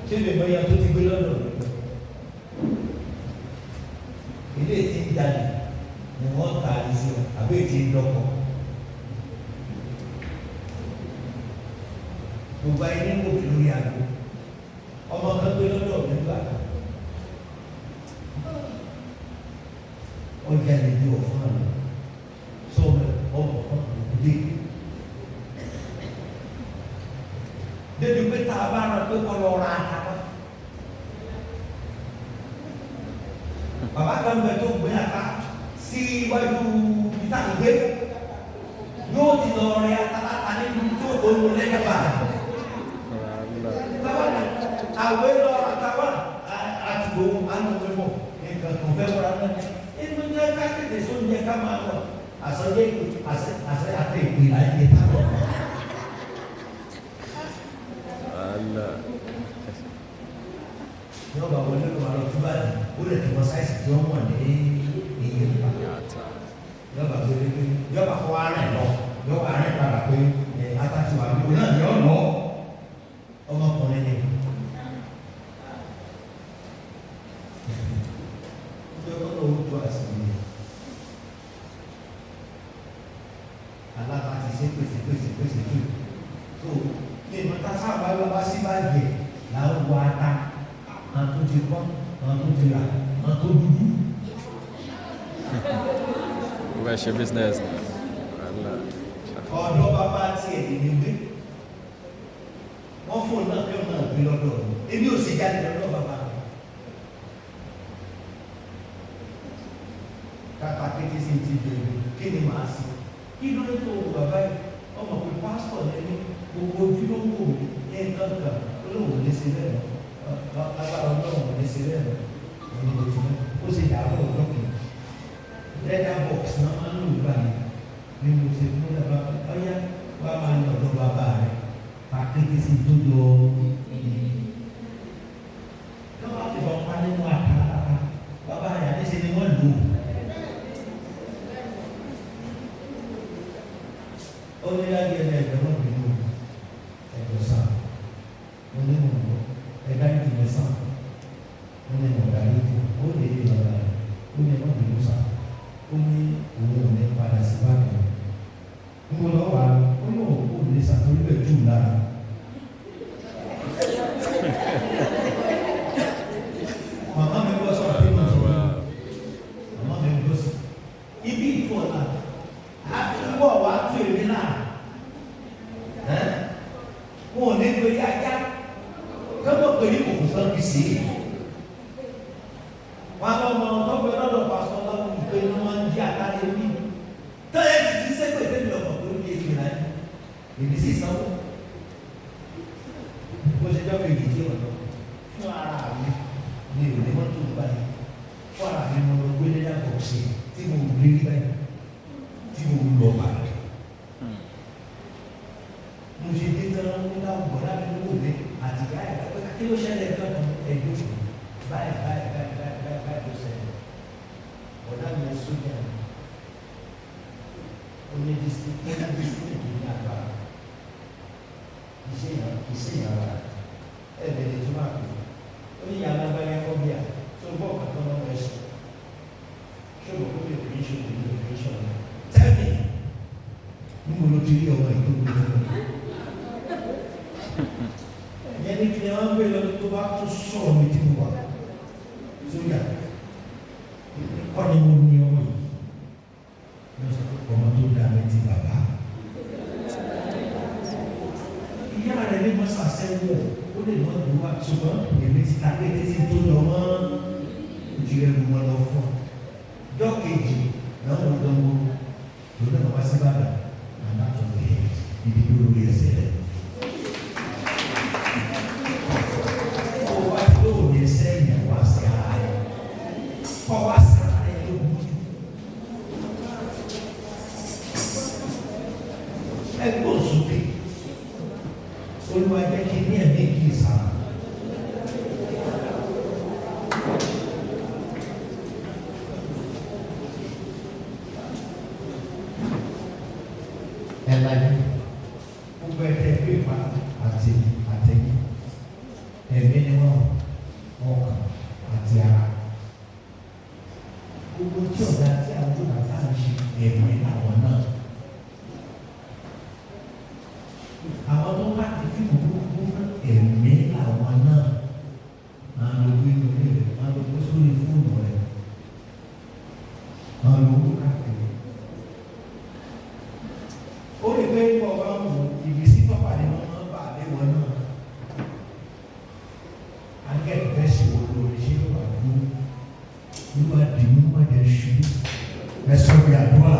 ṣé lè mọ iye tó ti gbé lọ́dọ̀ rẹ̀ ilé tí ń jalè ni wọ́n ta ní sí ọ àbí ètí ń dọ́kọ̀. Gbogbo ayé ní kòkè lórí àgbo ọmọ kan gbé lọ́dọ̀ mi nígbà kan ọjà lè di ọ̀fun àná sọ ọmọ ọ̀fun àná kò dé débi pé tá a bá rán pé kọ́ lọ ra ata wá bàbá kan bẹ tó gbé ata sí iwájú ibi tá à ń gbé Yóò ti lọ rẹ atalata nínú tó tó ń lẹ́yìn báyìí. Wàhálà. Àwẹ̀ lọ àtàwà àtìgbò ànàmẹ́bọ̀ nǹkan kò fẹ́ wọ́n rárá. Inú jẹ́ ká tètè sóúnjẹ ká máa lọ. Àsọjẹ́ àṣẹ àti ìpè láyé táwọn. Wàhálà. Yọ̀ọ́ bá wọlé ló máa lọ túbà ní ó lè tẹ̀wọ́ sáìsì tí wọ́n mọ̀ ní iye nípa. Yàtà. Yọ̀ọ́ bá gbé pé yọ̀ọ́ bá kọ́ ara ẹ̀ lọ yọ̀ọ́ ara ẹ̀ padà pé ẹ̀ atatiwa ní òun náà yọ̀ọ́ lọ ọmọkùnrin ni. Yọ̀ọ́ lọ ó tó àsìkò yẹn. Aláta ti ṣe pèsè pèsè pèsè pèsè. So ní ìmọ̀ta sábà bá wá sí báyìí là ń wọ ata àwọn tó ti pọ́n àwọn tó ti rà àwọn tó dúdú. Ó fẹ́ ṣe business ni. Wàhálà. Ọ̀dọ́ bàbá tiẹ̀ lè ní gbé wọ́n fóònù náà pé òun náà gbé lọ́dọ̀ mi èmi ò sì jáde lọ́dọ̀ bàbá mi. Kàkà kété sí ti bèrè kí ni màá ṣe kí ló dé tó wù bàbá yìí ọmọ pé pásítọ̀ lẹ́ni gbogbo ojú ló ń wò mí ní nǹkan kan ó lóun ò ní ṣe bẹ́ẹ̀ mọ́ agbára ọlọ́run ò ní ṣe bẹ́ẹ̀ mọ́ òun ni mo ti mọ́ ó ṣe dàrú ọjọ́ kejì leather box náà máa ń lò gbà yẹn ní mo ṣe mú dàbà ọyá wàá máa lọ ọ̀dọ̀ bàbá rẹ̀ pàkéjì sí tó jọ ìdí. Kí wọ́n fi bọ̀ pa nínú àkàrà bàbá rẹ̀ àdéṣe ni wọ́n lò ó. Ó ní láti ẹ̀dá ẹ̀dá náà bínú ẹ̀dọ̀ sàn. Mo ní mò ń bọ̀ ẹ̀dá ìdílé sàn. Mo ní mò ń darí jù ó lè dé bàbá rẹ̀ ó ní ẹ̀mọ́ bínú sàn. Ó ní òun ò ní padà sí bákan. Mo lọ wà ó ní òun kò ní sàtórí bẹ́ẹ̀ jù lára. Màmá mi gbọ́ sọ̀rọ̀ bí mo sọ̀rọ̀. Màmá mi gbọ́ sọ̀rọ̀. Ibi ìtú ọ̀la, àtúbọ̀ wá tú èmi náà. Ẹ́ wọn ò ní pé yáyá. Kọ́mọ̀ pé ní kòkò sọ kì í sí. Wọ́n á lọ mọ ọgbẹ́ lọ́dọ̀ pàṣọ lọ́wọ́ ìpè ní wọ́n ń jí àtàlẹ́ mi. Tọ́yẹ̀ sì ti sẹ́pẹ̀ tẹ́lẹ̀ ọmọ tó ní èké láyé. Èmi sì sanwó. Bó ṣe jọ́ kejì tí ọ̀dọ́ fún ara mi ní ìròyìn mọ́tò báyìí fún ara mi mo lọ gbé lẹ́yà bọ̀ọ̀sì tí mo rí rí báyìí tí mo lọ bàrẹ̀. Mo ṣe dé tán ní láwùjọ láti wò mí àti ìyá ẹ̀ pé kí ló ṣẹlẹ̀ kankan ẹ̀dùn báyìí báyìí báyìí báyìí báyìí báyìí ló ṣẹlẹ̀. Bọ̀dá mi ẹ̀ sójà ni ó ní dísípìlì tó ní agbára iṣẹ́ ìyàrá ẹ̀ bẹ̀rẹ̀ tó máa pè é ó ní yàrá agbára ẹ̀kọ́ bíà tó gbọ́ ọ̀kan tó lọ́wọ́ ẹ̀ sọ ṣé o kò lè fi ṣe òbí lè fi ṣe ọ̀nà tẹ́lẹ̀ níbo ló ti rí ọmọ yìí tó gbé fún mi. Ìyẹn ní kí ni wọ́n gbé lọ tó bá tún sọ̀rọ̀ mi tí mo wà sójà kọ́ ni mo ní ọmọ yìí ní ọ̀sán ọmọ tó dá mi ti bàbá. Ìyá rẹ̀ ní mo ṣàṣẹ́wọ̀ ó lè mọ ìlú wa ṣùgbọ́n èmi ti ta kété sí tó lọ mọ́ ìjìnlẹ̀ lu wọn lọ fún ọ. Dọ́kejì náà wọ́n lọ wọ́n lòun náà wá sí Ìbàdàn àná tó fi ibi tó lórí ẹsẹ̀ rẹ̀. Kó wá lóòrè ẹsẹ̀ yẹn wá sí ara rẹ̀. Kọ́ wá sí ara rẹ̀ ló burú jù. Ẹgbẹ́ òsókè. Olúwa jẹ́ kí ní ẹ̀mí kì í sára. Ẹ lajú gbogbo ẹ̀tẹ̀ pépà àti àtẹ̀yìn ẹ̀mí ni wọ́n ọkàn àti ara. Gbogbo tí ọ̀dà tí àwọn tó bàtà ń ṣe ẹ̀mí làwọn náà. Àwọn tó bá ti fi gbogbo ẹ̀mí làwọn náà máa lọ gbé inú ilé rẹ̀ máa lọ gbé sórí fóònù rẹ̀ máa lọ wó káàkiri. Ó lè pé ọba ń wò ìrísí tọ́pàdé wọn máa ń bà lé wọn náà. Angẹ́lì fẹ́ ṣe wò lórí ṣé ó wà fún olúwa dìmú má jẹ́ ṣubú ẹ sọ bí àdúrà.